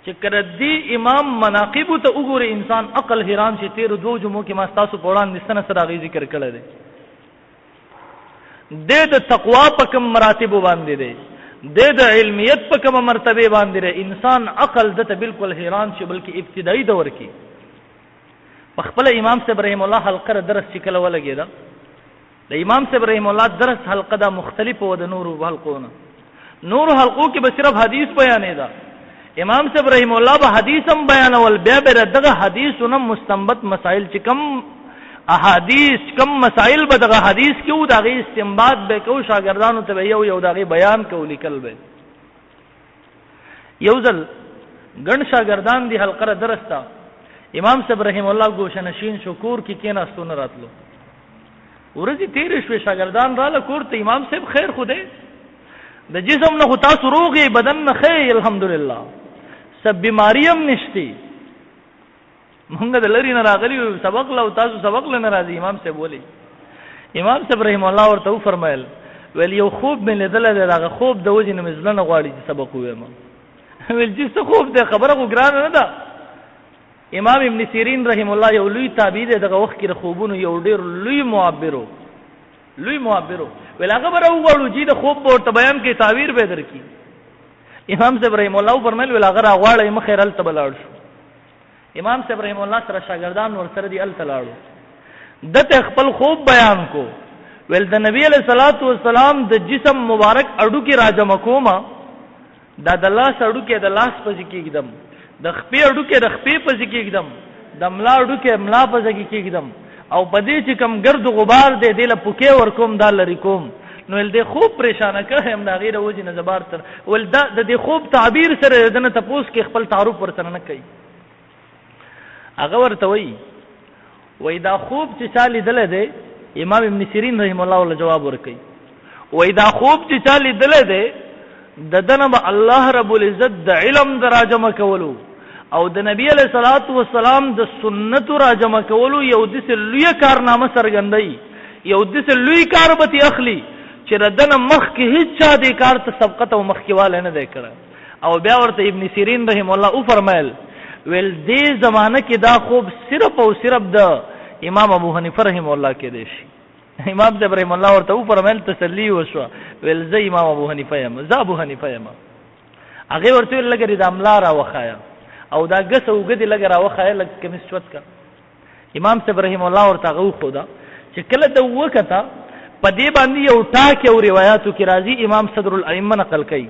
چې کله دی امام مناقب ته وګوري، انسان عقل حیران شي. تیر دوو جمعو کې ما تاسو په وړاندې سنه سره غي ذکر کړی دی. د تقوا په کوم مراتب باندې دی، د علمیت په کوم مرتبه باندې دی، انسان عقل دته بالکل حیران شي. بلکې ابتدایي دور کې په خپل امام صاحب رحم الله حلقه درس چې کله ولګېده، د امام صاحب رحم الله درس حلقه دا مختلف و د نورو حلقو نه. نورو حلقو کې به صرف حدیث بیانې ده، امام صاحب رحم الله به حدیث هم بیانول، بیا به دغه حدیثونه مستنبط مسائل چې کم احادیث کم مسائل به دغه حدیث کې وو، د هغې استنباط به کو، شاګردانو ته به یو یو د هغې بیان کو، لیکل به. یو ځل ګڼ شاګردان دي حلقه درس ته، امام صاحب رحم الله ګوشه نشین شو، کور کې کېناستو، نه راتلو. ورځې تېرې شوې، شاګردان راله کور ته، امام صاحب خیر خو دی، د جسم نه خو تاسو روغ یئ، بدن نه ښه یئ الحمدلله، څه بیماري هم نشته، مونږ د لرې نه راغلي یو سبق له او تاسو سبق له نه راځي. امام صاحب ولې؟ امام صاحب رحم الله ورته وفرمایل، ویل یو خوب مې لیدلی دی، دغه خوب د وجې نه مې زړه نه غواړي چې سبق ووایم. ویل چې څه خوب دی، خبره خو ګرانه نه ده. امام ابن سیرین رحم الله یو لوی تابعی دی، دغه وخت کې د خوبونو یو ډېر لوی معبر و، لوی معبر و. ویل هغه به راوغواړو چې د خوب به ورته بیان کړي، تعبیر به یې درکړي. امام صاحب رحم الله وفرمایل، ویل هغه راغواړئ، مخې هلته به لاړ شو. امام صاحب رحم الله سره شاګردان ورسره دي، هلته لاړو، ده ته خپل خوب بیان کو. ویل د نبی علیه الصلاة والسلام د جسم مبارک اډوکې راجمع کومه، دا د لاس اډوکې د لاس پسې کېږدم، د خپې اډوکې د خپې پسې کېږدم، د ملا اډوکې ملا پسې کېږدم، او په دې چې کوم ګرد غبار دی دې له پوکې ورکوم، دا لرې کوم. نو ویل دې خوب پرېشانه کړی یم، د هغې د وجې نه زه بار تر ویل دا د دې خوب تعبیر سره د ده نه تپوس کې خپل تعارف ورسره نه کوي. هغه ورته وایي، وایي دا خوب چې چا لیدلی دی، امام ابن سیرین رحم الله ورله جواب ورکوي، وایي دا خوب چې چا لیدلی دی د ده نه به الله رب العزت د علم د راجمع کولو او د نبی علیه الصلاة والسلام د سنتو راجمع کولو یو داسې لویه کارنامه څرګندوي، یو داسې لوی کار به ترې اخلي چې د ده نه مخکې هیچا دې کار ته سبقت او مخکېوالی نه دی کړی. او بیا ورته ابن سیرین رحم الله وفرمایل، ویل دې زمانه کې دا خوب صرف او صرف د امام ابو حنیفه رحم الله کېدی شي. امام صاحب رحم الله ورته وفرمایل، تسلی وشوه، ویل زه امام ابو حنیفه یم، زه ابو حنیفه یم. هغې ورته ویل لږه دې دا ملا راوښیه او دا ګس او اوږه دې لږه راوښیه، لږ کمیس چوت کړه. امام صاحب رحم الله ورته هغه وښوده، چې کله ده وکته په دې باندې یو ټاکې او روایاتو کې راځي، امام صدر الائمه نقل کوي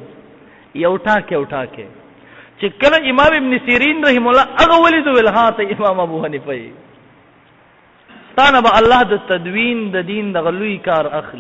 یو ټاکې او ټاکې، چې کله امام ابن سیرین رحم الله هغه ولید، ویل ها ته امام ابو حنیفه یې، ستا نه به الله د تدوین د دین دغه لوی کار اخلي.